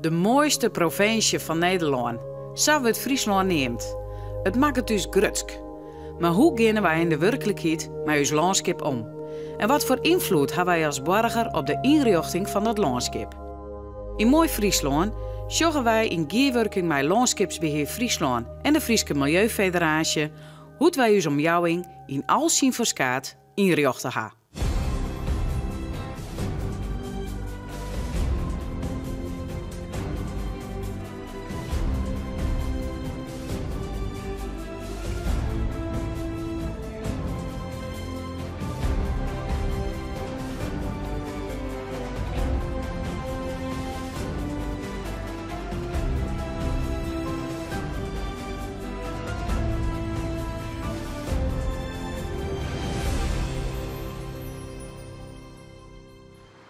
De moaiste provinsje fan Nederlân, sa wurdt Fryslân neamd. It makket ús grutsk. Mar hoe geane wy yn de wurklikheid mei ús lânskip om? En wat foar ynfloed ha wy as boarger op de ynrjochting fan dat lânskip? Yn Moai Fryslân sjogge wy yn gearwurking mei Lânskipsbehear Fryslân en de Fryske Miljeufederaasje hoe't wy ús omjouwing yn al syn ferskaat ynrjochte ha.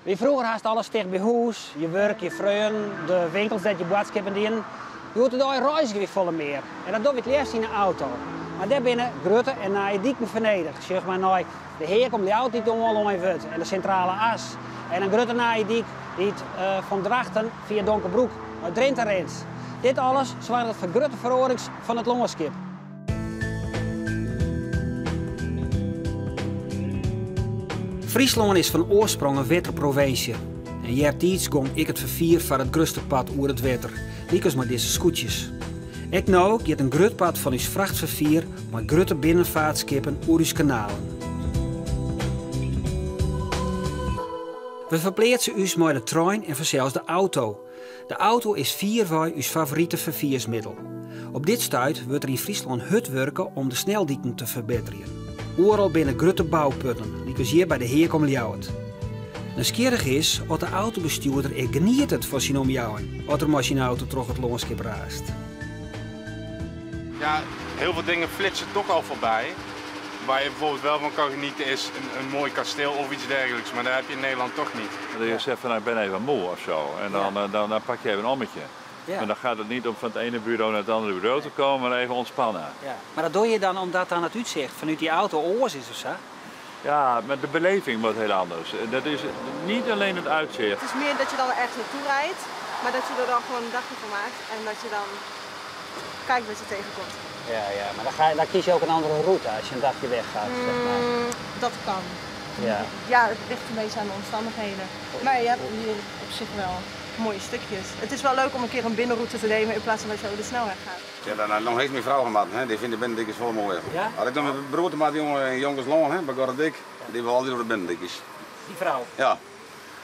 Wie froeger hast alles ticht by hûs, je wurk, je freonen, de winkels dêr't je boadskippen dienen. Hjoed-de-dei reizgje wy folle mear en dat dogge wy it leafst yn 'e auto. Mar dêr binne grutte en nije diken foar nedich. Sjoch mar nei de Heak om Ljouwert dy't oanlein wurdt en de Sintrale As en in grutte nije dyk dy't fan Drachten fia Donkerbroek nei Drinte rint. Dit alles soarget foar grutte feroarings fan it lânskip. Fryslân is fan oarsprong in wetterprovinsje en eartiids gong ek it ferfier foar it grutste part oer it wetter, lykas mei dizze skûtsjes. Ek no giet in grut part fan ús frachtferfier mei grutte binnenfeartskippen oer ús kanalen. We ferpleatse ús mei de trein en fansels de auto. De auto is fierwei ús favorite ferfiersmiddel. Op dit stuit wurdt der yn Fryslân hurd wurke om de sneldiken te ferbetterjen. Oeral binne grutte bouputten, lykas hjir by de Heak om Ljouwert. Nijsgjirrich is oft de autobestjoerder ek genietet fan syn omjouwing as er mei syn auto troch it lânskip raast. Ja, heel veel dingen flitsen toch al voorbij. Waar je bijvoorbeeld wel van kan genieten is een mooi kasteel of iets dergelijks, maar dat heb je in Nederland toch niet. Dat je zegt van nou, ik ben even moe of zo en dan pak je even een ommetje. Ja. Maar dan gaat het niet om van het ene bureau naar het andere bureau te komen, maar even ontspannen. Ja. Maar dat doe je dan omdat dan het uitzicht vanuit die auto oars is of zo? Ja, maar de beleving wordt heel anders. Dat is niet alleen het uitzicht. Het is meer dat je dan ergens naartoe rijdt, maar dat je er dan gewoon een dagje van maakt en dat je dan kijkt wat je tegenkomt. Ja, ja, maar dan kies je ook een andere route als je een dagje weggaat, zeg maar. Dat kan. Ja. Ja, het ligt een beetje aan de omstandigheden. Maar je hebt hier op zich wel mooie stukjes. Het is wel leuk om een keer een binnenroute te nemen in plaats van dat je over de snelweg gaat. Ja, dan had ik nog eens mijn vrouw gemaakt, hè. Die vindt de binnendikjes veel mooier. Ja? Had ik nog mijn broer te maken, jongen, in Jonkerslân, hè, bij Gorredik. Die wil altijd over de binnendikjes. Die vrouw? Ja.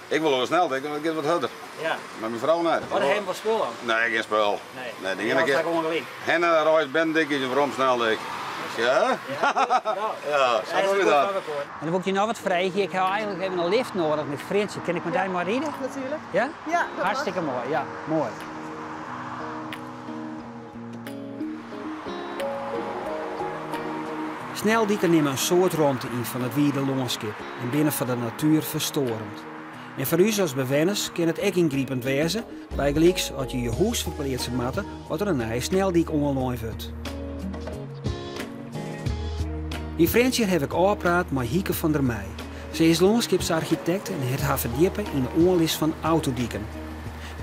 Ik wil over de sneldyk, want het gaat wat harder. Ja. Maar mijn vrouw niet. Oh, daar hebben we spul aan? Nee, geen spul. Nee. Nee, die Die ene had keer ik gewoon gelijk. Henne rijdt binnendikjes en waarom sneldyk? Ja? Ja, nou. Ja, zo Ja, doe je is goed dat. van elkaar. En dan wil ik je nou wat vragen. Ik heb eigenlijk even een lift nodig met Fritsje. Kan ik met daar maar rijden? Natuurlijk. Ja? Ja, dat mag. Hartstikke mooi, ja, mooi. Sneldiken nimme in soad romte yn fan it wide lânskip en binne foar de natuer ferstorend. En foar ús as bewenners kin it ek yngripend wêze, bygelyks as je je hûs ferpleatse moatte as der in nije sneldyk oanlein wurdt. Yn Frjentsjer haw ik ôfpraat mei Hieke van der Meij. Se is lânskipsarchitekt en hat har ferdjippe yn de oanlis fan autodiken.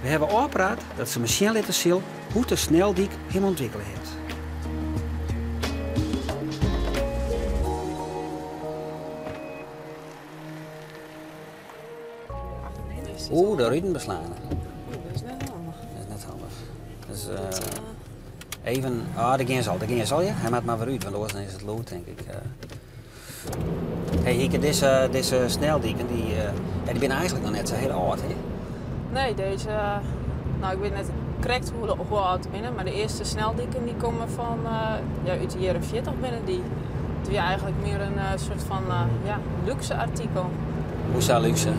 We hawwe ôfpraat dat se my sjen litte sil hoe't de sneldyk him ûntwikkele hat. Oeh, de ruten beslaan. Oeh, dat is net handich. Dat is net handich. Dus even, ah, daar gaan ze al, daar gaan ze al, ja. Hy moat mar wer út, want oars dan is it lûd, tink ik. Hey Hieke, dizze sneldiken, ja, dy binne eigentlik noch net sa hiel âld, hè? Nee, deze, nou, ik wit net krekt hoe âld se binne, mar de earste sneldiken dy komme fan, ja, út de jierren 40 binne dy. It wie eigentlik mear in soart fan, ja, luxe artikel. Hoe sa luxe?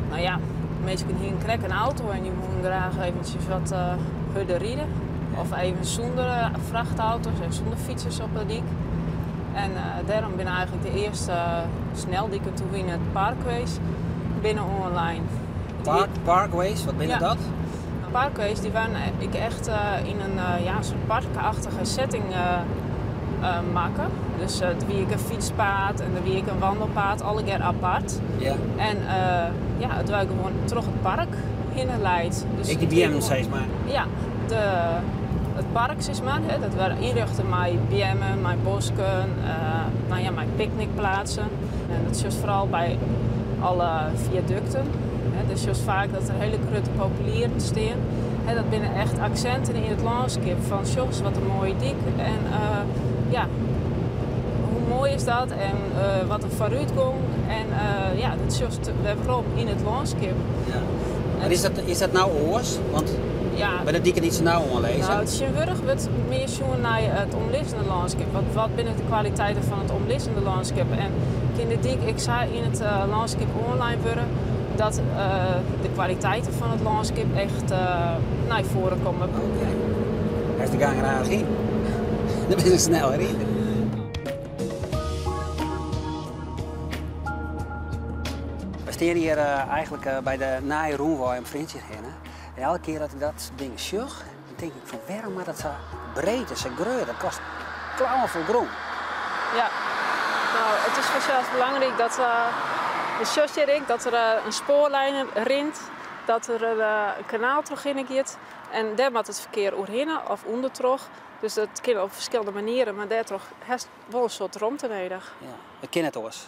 Nou ja, minsken hienen krekt in auto en dy woenen graach eventsjes wat hurder ride. Of even sûnder frachtauto's en sûnder fytsers op de dyk. En dêrom binne eigentlik de earste sneldiken toen wiene it parkways binne oanlein. Parkways, wat binne Ja. dat? Parkways dy waarden ek echt yn in, ja, soart parkachtige setting makke. Dus der wie ek in fytspaad en der wie ek in wandelpaad, allegear apart. Ja. En ja, it wie gewoan troch it park. hinne leit. Dus Ek dy beammen sis mar? Ja, de, it park sis mar, hè, dat wer ynrjochte mei beammen, mei bosken, uh, nou ja, mei picknickplaatsen. En dat sjochst foaral by alle fiadukten. Hè, dus sjochst faak dat der hiele grutte populieren stean. Hè, dat binne echt aksinten yn it lânskip fan sjoch ris wat in moaie dyk en uh, ja, hoe moai is dat en uh, wat in foarútgong. En uh, ja, dat sjochst wer werom yn it lânskip. Ja. Mar is dat no oars? Want ja. by de diken dy't se no oanlizze? No, tsjintwurdich wurdt mear sjoen nei it omlizzende lânskip. Wat, wat binne de kwaliteiten fan it omlizzende lânskip? En kin de dyk ek sa yn it uh, lânskip oanlein wurde dat uh, de kwaliteiten fan it lânskip echt uh, nei foaren komme. Oké. Hy is de gang er aardich yn. Dan is er sneller yn. We stean hjir eigenlik by de nije rûnwei om Frjentsjer hinne. En elke kear dat ik dat ding sjoch, dan tink ik fan wêrom moat dat sa breed en sa grut? Dat kostet klauwen fol grûn. Ja, no, it is fansels belangryk dat, uh, sjochst hjir ek, dat der in spoarlijn rint, dat der in kanaal trochhinne giet. En dêr moat it ferkear oerhinne of ûndertroch. Dus dat kin op ferskillende manieren, mar dêrtroch hast wol in soad romte nedich. Ja, it kin net oars.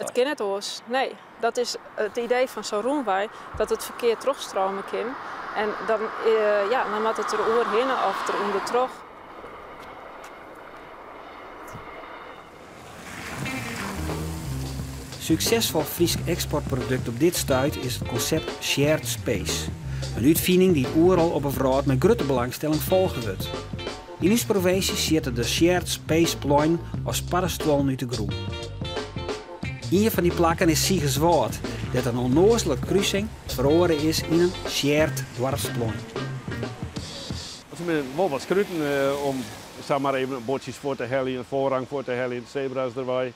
It kin net oars, nee. Dat is it idee fan sa'n rûnwei, dat it ferkear trochstrome kin. En dan, ja, dan moat it der oerhinne of der ûndertroch. Suksesfol Frysk eksportprodukt op dit stuit is it konsept Shared Space. In útfining dy't oeral op 'e wrâld mei grutte belangstelling folge wurdt. Yn ús provinsje sjitte de Shared Space pleinen as paddestuollen út de grûn. Ien fan dy plakken is Sigerswâld, dêr't in ûnnoazele krusing feroare is yn in shared doarpsplein. Se binne wol wat skruten om sa mar even buordsjes fuort te heljen, foarrang fuort te heljen, sebra's derwei.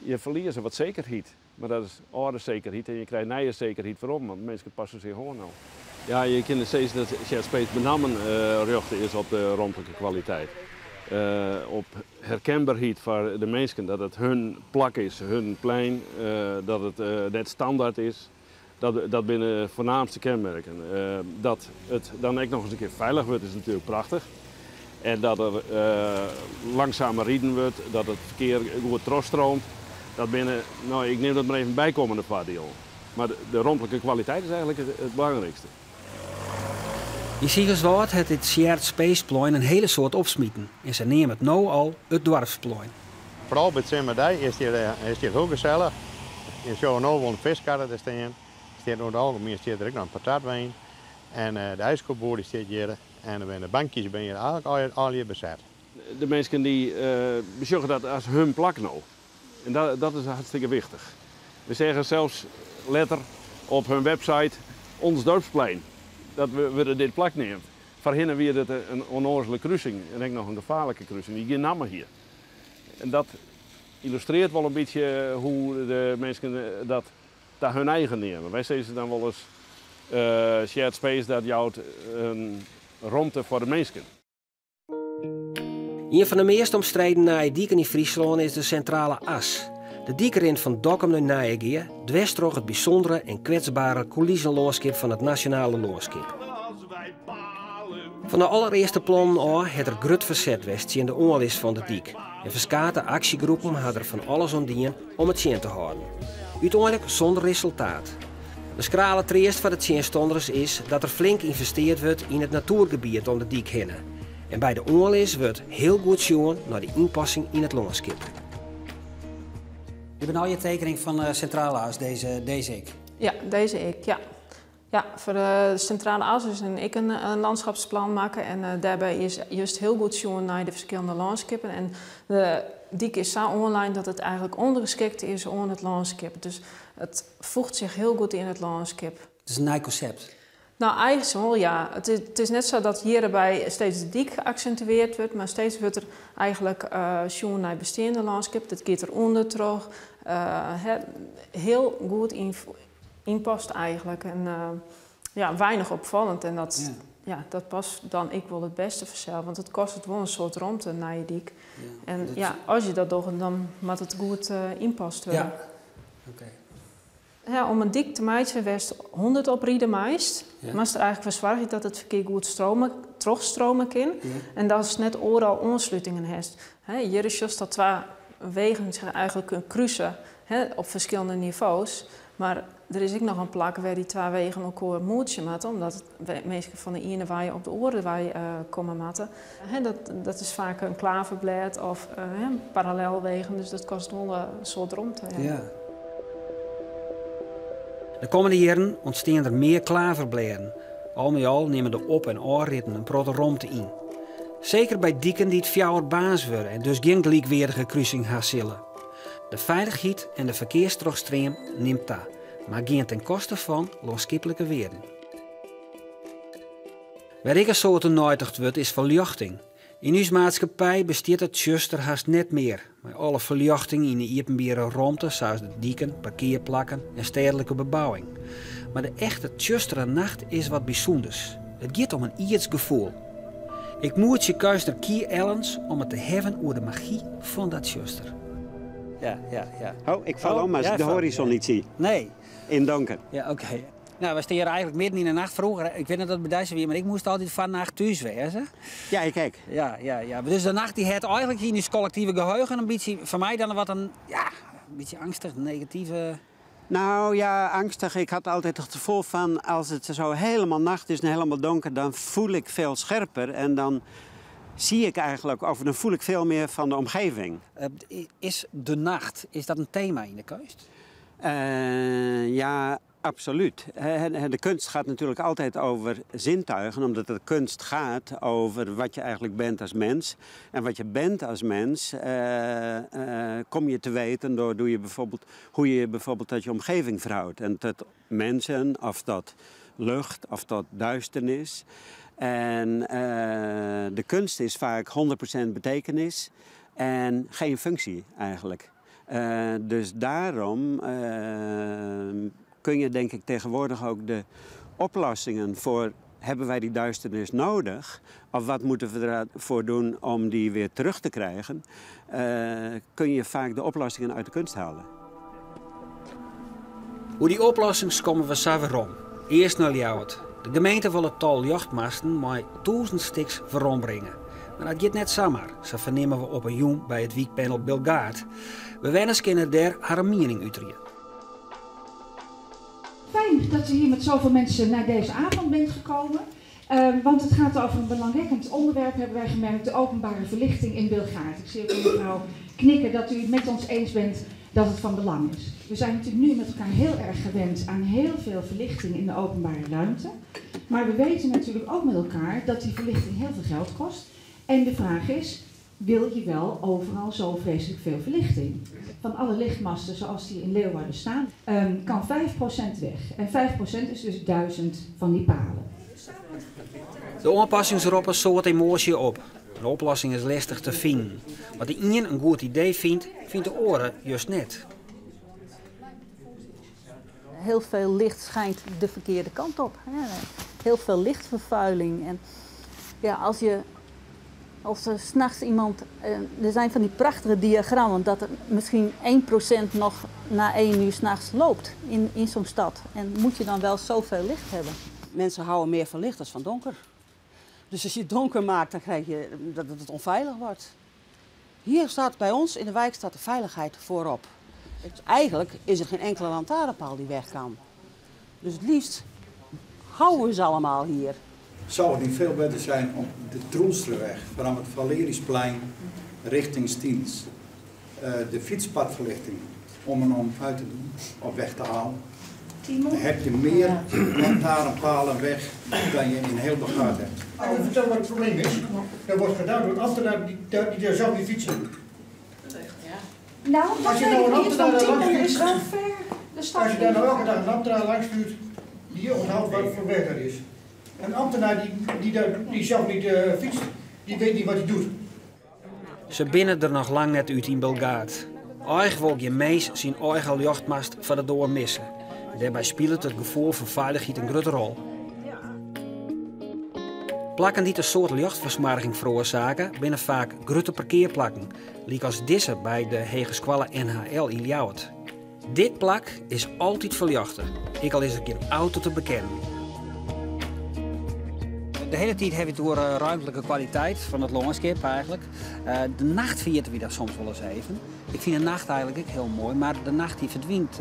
Je ferlieze wat sekerheid, mar dat is âlde sekerheid en je krije nije sekerheid werom, want minsken passe sich oan no. Ja, je kinne sizze dat Shared Space benammen rjochte is op de romtlike kwaliteit. Op herkenberheid foar de minsken, dat it hun plak is, hun plein, dat it net standaard is. Dat, dat binne de foarnaamste kenmerken. Dat it dan ek noch ris in kear feilich wurdt is natuerlik prachtich. En dat der langsamer riden wurdt, dat it ferkear goed trochstreamt, dat binne, no ik neam dat mar even bykommende foardielen. Mar de romtlike kwaliteit is eigenlik it belangrykste. Yn Sigerswâld hat dit Shared Space plein in hiele soad opsmiten en se neame it no al it doarpsplein. Foaral by it simmerdei is it hjir, is it hjir hiel gesellich. Je sjogge no wol in fiskkarre der stean. Stiet oer it algemien stiet der ek noch in patatwein. En de ijskoboer dy stiet hjir en der binne de bankjes binne hjir eigenlik allegear beset. De minsken dy besjogge dat as hun plak no. En dat is hartstikke wichtich. We seagen sels letter op hun website Ons Dorpsplein. Dat wurde dit plak neamd. Foarhinne wie dit in ûnnoazele krusing en ek noch in gefaarlike krusing dy't gjin namme hie. En dat yllustrearret wol in bytsje hoe de minsken dat ta hun eigen neame. Wy sizze dan wolris shared space dat jout in romte foar de minsken. Ien fan de meast omstreden nije diken yn Fryslân is de Sintrale As. De dyk rint fan Dokkum nei Nijegea, dwers troch it bysûndere en kwetsbere kûlizenlânskip fan it Nasjonale Lânskip. Fan de allerearste plannen ôf hat der grut ferset west tsjin de oanlis fan de dyk en ferskate aksjegroepen ha der fan alles oan dien om it tsjin te hâlden. Uteinlik sûnder resultaat. De skrale treast foar de tsjinstanners is dat der flink ynvesteard wurdt yn it natoergebiet om de dyk hinne. En by de oanlis wurdt hiel goed sjoen nei de ynpassing yn it lânskip. Dit binne al je tekening fan de Sintrale As, dizze, dizze ek? Ja, dizze ek, ja. Ja, foar de Sintrale As is in ek in landschapsplan makke en dêrby is just hiel goed sjoen nei de ferskillende lânskippen. En de dyk is sa oanlein dat it eigenlik ûndergeskikt is oan it lânskip. Dus it foecht sich hiel goed yn it lânskip. It is in nij konsept? No, eigenlik wol, ja. It is net sa dat hjirby steeds de dyk aksintueard wurdt, mar steeds wurdt der eigenlik sjoen nei besteande lânskip. Dat giet der ûnder troch. Hiel goed ynpast eigenlik en ja, weinich opfallend. En dat, ja. dat past dan ek wol it bêste fansels, want it kostet wol in soad romte, in nije dyk. Ja, en ja, as je dat dogge, dan moat it goed ynpast wurde. Ja, oké. Om in dyk te meitsjen wêr'tst 100 op ride meist, moatst der eigentlik foar soargje dat it ferkear goed strome, trochstrome kin en datst net oeral oanslutingen hast. Hjir sjochst dat twa wegen sich eigentlik kruse op ferskillende nivo's, mar der is ek noch in plak wêr dy twa wegen elkoar moetsje moatte, omdat minsken fan de iene wei op de oare wei komme moatte. Dat is faak in klaverblêd of parallelwegen, dus dat kostet wol in soad romte. Ja. De kommende jierren ûntstean der mear klaverblêden. Al mei al nimme de op en ôfritten in protte romte yn. Seker by diken dy't fjouwerbaans wurde en dus gjin gelykweardige krusing ha sille. De feilichheid en de ferkearstrochstream nimt ta, mar gean ten koste fan lânskiplike wearden. Wêr ek in soad oer neitocht wurdt is ferljochting. Yn ús maatskippij bestiet it tsjuster hast net mear, mei alle ferljochting yn de iepenbiere romte sa as de diken, parkearplakken en stêdlike bebouwing. Mar de echte tsjustere nacht is wat bysûnders. It giet om in ierds gefoel. Ik moetsje keunstner Kie Ellens om it te hawwen oer de magy fan dat tsjuster. Ja, ja, ja. Oh, ik val om als ik de horizon niet zie. Nee. In donker. Ja, oké. Nou, we stean eigentlik midden yn de nacht. Froeger, ik wit net oft it by dy sa wie, mar ik moast altyd fannacht thús wêze. Ja, ik ek. Ja, ja, ja. Dus de nacht dy hat eigentlik yn ús kollektive geheugen in bytsje, foar my dan wat in, ja, in bytsje angstich, negative... Nou ja, angstig. Ik had altijd het gevoel van als het zo helemaal nacht is en helemaal donker, dan voel ik veel scherper en dan zie ik eigenlijk, of dan voel ik veel meer van de omgeving. Is de nacht, is dat in tema yn de keunst? Ja, absoluut. De kunst gaat natuurlijk altijd over zintuigen, omdat de kunst gaat over wat je eigenlijk bent als mens. En wat je bent als mens, kom je te weten door doe je bijvoorbeeld, hoe je je bijvoorbeeld tot je omgeving verhoudt. En tot mensen, of tot lucht, of tot duisternis. En de kunst is vaak 100% betekenis en geen functie eigenlijk. Dus daarom kun je denk ik tegenwoordig ook de oplossingen voor hebben wij die duisternis nodig of wat moeten we ervoor doen om die weer terug te krijgen, kun je vaak de oplossingen uit de kunst halen. Oer dy oplossings komme we sa werom. Earst nei Ljouwert. De gemeente wol it tal ljochtmasten mei 1000 stiks werombringe. Mar dat giet net samar, sa fernimme we op in jûn by it wykpanel Bilgaard. Bewenners kinne dêr harren miening uterje. Fijn dat u hier met zoveel mensen naar deze avond bent gekomen. Want het gaat over een belangwekkend onderwerp, hebben wij gemerkt, de openbare verlichting in Bilgaard. Ik zie ook een mevrouw knikken dat u het met ons eens bent dat het van belang is. We zijn natuurlijk nu met elkaar heel erg gewend aan heel veel verlichting in de openbare ruimte. Maar we weten natuurlijk ook met elkaar dat die verlichting heel veel geld kost. En de vraag is, wil je wel overal zo vreselijk veel verlichting? Van alle lichtmasten zoals die in Leeuwarden staan, kan 5% weg. En 5% is dus 1000 van die palen. De oanpassings roppe in soad emoasje op. In oplossing is lestich te finen. Wat de ien in goed idee fynt, fynt de oare just net. Heel veel licht schijnt de verkeerde kant op. Heel veel lichtvervuiling. En ja, als je, als er 's nachts iemand, er zijn van die prachtige diagrammen dat er misschien 1% nog na 1 uur 's nachts loopt in zo'n stad. En moet je dan wel zoveel licht hebben? Mensen houden meer van licht dan van donker. Dus als je het donker maakt, dan krijg je dat het onveilig wordt. Hier staat bij ons in de wijk staat de veiligheid voorop. Dus eigenlijk is er geen enkele lantaarnpaal die weg kan. Dus het liefst houden we ze allemaal hier. Zou het niet veel beter zijn om de Troelstraweg vanaf het Valeriusplein richting Stiens, de fietspadverlichting om en om uit te doen of weg te halen? Dan heb je meer lantaarnpalen weg dan je in heel Bilgaard hebt. Ik wil vertellen wat het probleem is. Dat wordt gedaan door ambtenaren die daar zelf niet fietsen. Nou, dat Als je weet nou ik een niet, ambtenaar want daar Timon langs is wel stuurt, ver de stad Als je daar nou in. elke dag een ambtenaar langs stuurt, die onthoudt wat voor weg dat is. Een ambtenaar die zelf niet fietst, die weet niet wat hij doet. Se binne der noch lang net út yn Bilgaard. Eins wol gjin mins syn eigen ljochtmast foar de doar misse. Dêrby spilet it gefoel fan feilichheid in grutte rol. Plakken dy't in soad ljochtfersmoarging feroarsaakje, binne faak grutte parkearplakken, lykas dizze by de Hegeskoalle NHL yn Ljouwert. Dit plak is altyd ferljochte, ek al is der gjin auto te bekennen. De hiele tiid hawwe we it oer ruimtlike kwaliteit fan it lânskip eigentlik. De nacht ferjitte wy dat soms wolris even. Ik fyn de nacht eigentlik ek hiel moai, mar de nacht dy ferdwynt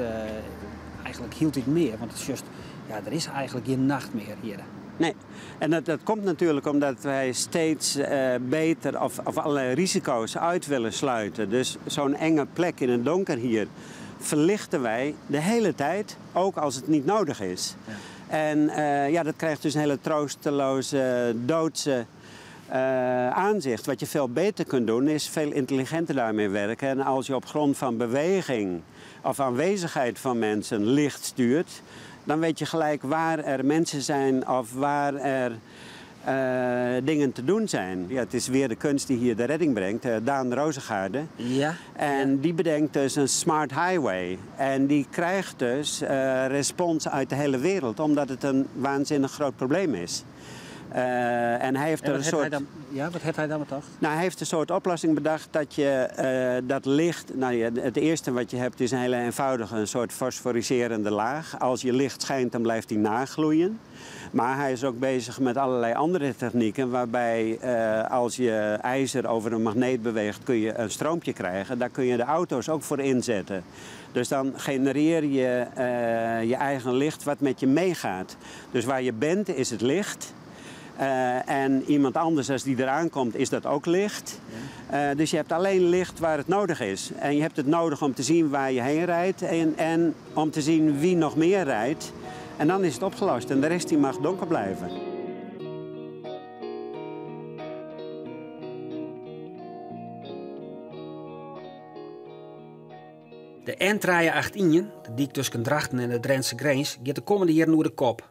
eigentlik hieltyd mear, want it is just, ja, der is eigentlik gjin nacht mear hjir. Nee, en dat, dat komt natuurlijk omdat wij steeds beter of, of allerlei risico's uit willen sluiten. Dus zo'n enge plek in het donker hier verlichten wij de hele tijd, ook als het niet nodig is. Ja. En ja, dat krijgt dus een hele troosteloze, doodse aanzicht. Wat je veel beter kunt doen, is veel intelligenter daarmee werken. En als je op grond van beweging of aanwezigheid van mensen licht stuurt, dan weet je gelijk waar er mensen zijn of waar er dingen te doen zijn. Ja, het is weer de kunst die hier de redding brengt, Daan Roosegaarde. Ja. En die bedenkt dus een smart highway. En die krijgt dus respons uit de hele wereld, omdat het een waanzinnig groot probleem is. En hij heeft En er wat een heeft hij soort dan, ja, wat heeft hij dan bedacht? Nou, hij heeft een soort oplossing bedacht dat je dat licht... Nou ja, het eerste wat je hebt is een hele eenvoudige, een soort fosforiserende laag. Als je licht schijnt, dan blijft die nagloeien. Maar hij is ook bezig met allerlei andere technieken waarbij als je ijzer over een magneet beweegt, kun je een stroompje krijgen. Daar kun je de auto's ook voor inzetten. Dus dan genereer je je eigen licht wat met je meegaat. Dus waar je bent is het licht. En iemand anders, als die eraan komt, is dat ook licht. Dus je hebt alleen licht waar het nodig is. En je hebt het nodig om te zien waar je heen rijdt en om te zien wie nog meer rijdt. En dan is het opgelost en de rest die mag donker blijven. De N381, de dyk tusken Drachten en de Drentse grins, giet de kommende jierren oer de kop.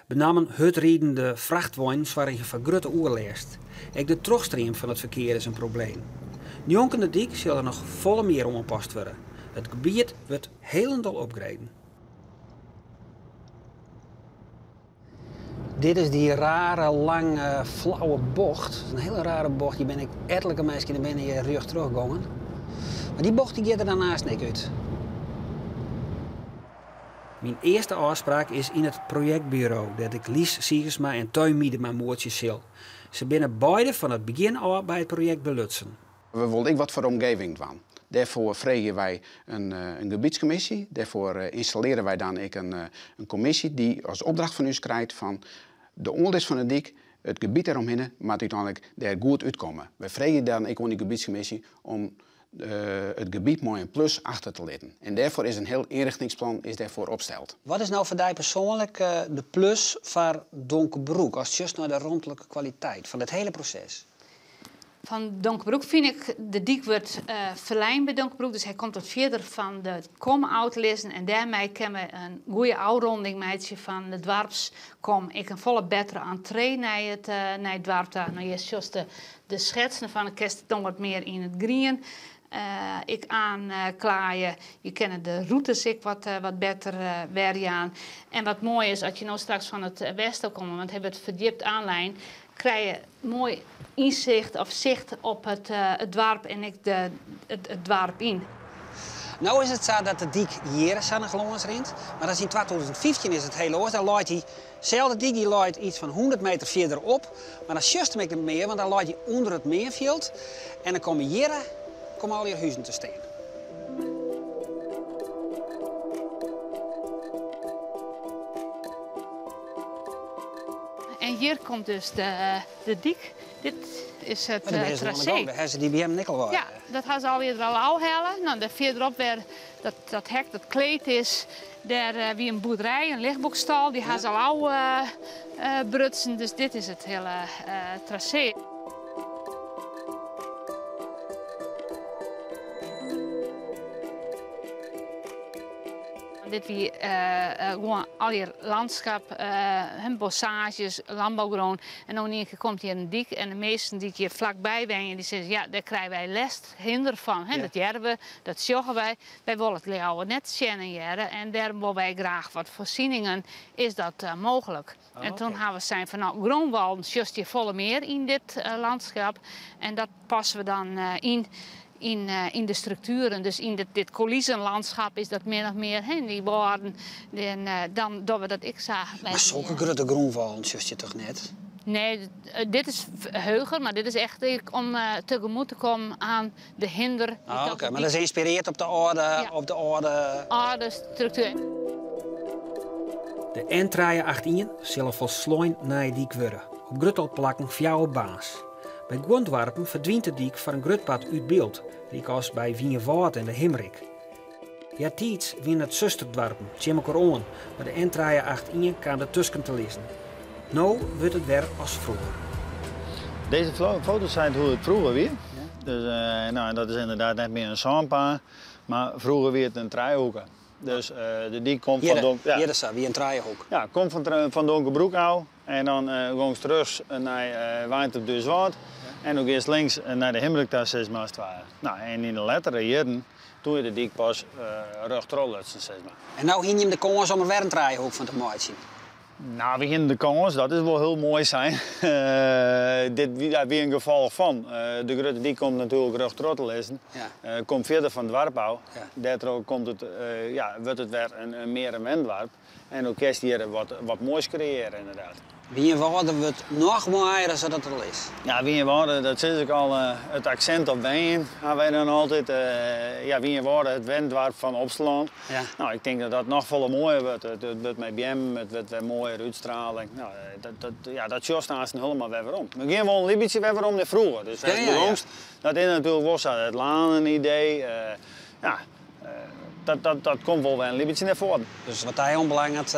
Benammen hurdridende frachtweinen soargje foar grutte oerlêst. Ek de trochstream fan it ferkear is in probleem. Njonken de dyk sil der noch folle mear oanpast wurde. It gebiet wurdt hielendal opgraden. Dit is dy rare, lange, flauwe bocht. Dat is in hiele rare bocht. Hjir binne ek etlike minsken dy binne hjir rjocht troch gongen. Mar dy bocht dy giet der dan aanst ek út. Myn earste ôfspraak is yn it projektburo, dêr't ik Lies Siegersma en Teun Miedema moetsje sil. Se binne beide fan it begjin ôf by it projekt belutsen. We wolle ek wat foar de omgeving dwaan. Dêrfoar freegje wy in gebietskommisje. Dêrfoar ynstallearje wy dan ek in kommisje dy't as opdracht fan ús krijt fan de oanlis fan de dyk, it gebiet dêromhinne moat úteinlik dêr goed útkomme. Wy freegje dan ek oan dy gebietskommisje om it gebiet mei in plus achter te litten. En dêrfoar is in hiel ynrichtingsplan is dêrfoar opsteld. Wat is no foar dy persoanlik de plus foar Donkerbroek ast sjochst nei de romtlike kwaliteit fan dit hiele proses? Fan Donkerbroek fyn ik, de dyk wurdt ferlein by Donkerbroek, dus hy komt wat fierder fan de kom ôf te lizzen en dêrmei kinne we in goede ôfronding meitsje fan de doarpskom. Ek in folle bettere entree nei it nei it doarp ta. No, hjir sjochst de sketsen fan, dan kinst it dan wat mear yn it grien ek oanklaaie. Je kinne de rûtes ek wat better werjaan. En wat moai is, as je no straks fan it westen komme, want hy wurdt ferdjipt aanlein, krije je moai ynsicht of sicht op it doarp en ek it doarp yn. No is it sa dat de dyk hjir sa noch lâns rint, mar dat is yn 2015 is it hiel oars. Dan leit dyselde dyk dy leit iets fan 100 meter fierder op, mar dan sjochst him ek net mear, want dan leit hy ûnder it meanfjild en dan komme hjir komme allegear huzen te stean. En hjir komt dus de dyk. Dit is it Mar dêr binne se oan de trasee. gong. Dêr ha se dy beammen ek al wei. Ja, dat ha se allegear der al ôfhelle. No, dêr fierderop wêr dat hek, dat kleed is, dêr wie in boerderij, in lichtbokstal. Dy ha se al ôfbrutsen. Dus dit is it hiele trasee. Dit wie gewoan allegear landskap, bossaazjes, lânbougrûn. En no yn ien kear komt hjir in dyk en de minsken dy't hjir flakby wenje, dy sizze ja, dêr krije wy lêst, hinder fan. Dat hearre we, dat sjogge wy. Wy wolle it leaver net sjen en hearre en dêrom wolle wy graach wat foarsieningen. Is dat mooglik? En toen hawwe we sein fan no, grûnwâlen sjochst hjir folle mear yn dit landskap en dat passe we dan yn. yn, yn de struktueren. Dus yn dit, dit coulissenlandschap is dat min of mear, hè, dy wâlden, en dan dogge we dat ek sa. Mar sokke grutte grûnwâlen sjochst je toch net? Nee, dit is heger, mar dit is echt om tegemoet te kommen aan de hinder. Ah, oké, mar dat is ynspirearre op de âlde, op de âlde... Âlde struktuer. De N381 sil in folslein nije dyk wurde, op grutte plakken fjouwerbaans. By guon doarpen ferdwynt de dyk foar in grut part út byld, lykas by Wynjewâld en De Himrik. Eartiids wiene it susterdoarpen tsjin mekoar oan, mar de N381 kaam der tusken te lizzen. No wurdt it wer as froeger. Deze foto seit hoe't it froeger wie. Dus, nou, dat is ynderdaad net mear in sânpaad, mar froeger wie it in trijehoeke. Dus de dyk komt fan Donk. Ja. Hjir sa, wie in trijehoek. Ja, komt fan Donkerbroek ôf en dan gongst rjochts nei Weintum-Duerswâld en dan giest links nei de Himrik ta, sis mar as it ware. Nou, en yn de lettere jierren, toen is de dyk pas rjochttroch lutsen, sis mar. En no hiene jim de kâns om der wer in trijehoek fan te meitsjen? Nou, we hiene de kâns, dat is wol hiel moai sein. Dit wie in gefolch fan. De grutte dyk komt natuerlik rjochttroch te lizzen. Komt fierder fan it doarp ôf. Dêrtroch komt it, ja, wurdt it wer in mear in wendoarp. En dan kinst hjir wat moais kreëarje ynderdaad. Wynjewâlde wurdt noch moaier as dat it al is. Ja, Wynjewâlde, dat sis ik al, it aksint op wenjen ha wy dan altyd. Ja, Wynjewâlde, it wendoarp fan Opsterlân. Ja. No, ik tink dat dat noch folle moaier wurdt. It wurdt mei beammen, it wurdt wer moaier útstraling. No, dat, ja, dat sjochst aansten hielendal wer werom. We gean wol in lyts bytsje wer werom nei froeger. Dus ja, ja, ja. dat is natuerlik wol sa. It lanenidee, ja, dat komt wol wer in lyts bytsje nei foaren. Dus wat dy oanbelanget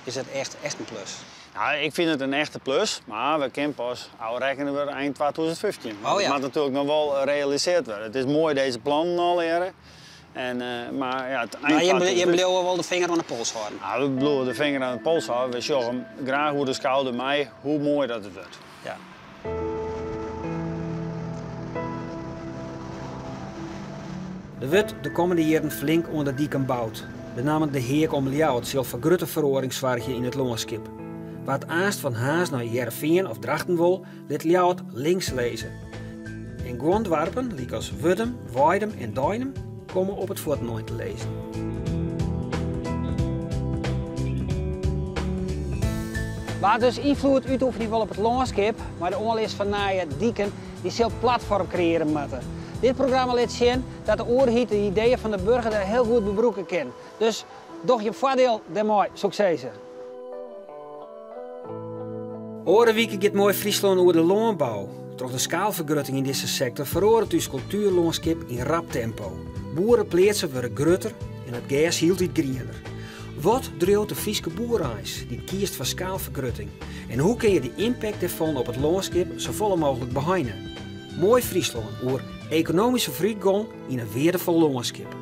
is it echt, echt in plus? Nou, ik fyn it in echte plus, mar we kinne pas ôfrekkene wurde ein 2015. Oh, ja. It moat natuerlik noch wol realisearre wurde. It is moai dizze plannen allegearre. En, mar ja, it ein Mar jim bliuwe wol de finger oan de pols hâlden? Ja, we bliuwe de finger oan de pols hâlden. We sjogge graach oer de skouder mei hoe moai dat it wurdt. Ja. Der wurdt de kommende jierren flink oan de diken boud. Benammen de Heak om Ljouwert sil foar grutte feroarings soargje yn it lânskip. Wa't aanst fan Harns nei Hearrenfean of Drachten wol, lit Ljouwert links lizze. En guon doarpen, lykas Wurdum, Weidum en Deinum, komme op it fuottenein te lizzen. Wa't dus ynfloed útoefenje wol op it lânskip mei de oanlis fan nije diken, dy sil platfoarm kreëarje moatte. Dit programma lit sjen dat de oerheid de ideeën fan de burger dêr hiel goed by brûke kin. Dus doch jim foardiel dêrmei, soe ik sizze. Oare wike giet Moai Fryslân oer de lânbou. Troch de skaalfergrutting yn dizze sektor feroaret ús kultuerlânskip yn rap tempo. Boerepleatsen wurde grutter en it gers hieltyd griener. Wat driuwt de Fryske boer eins dy't kiest foar skaalfergrutting? En hoe kin je de impact dêrfan op it lânskip safolle mooglik beheine? Moai Fryslân oer ekonomyske foarútgong yn in weardefol lânskip.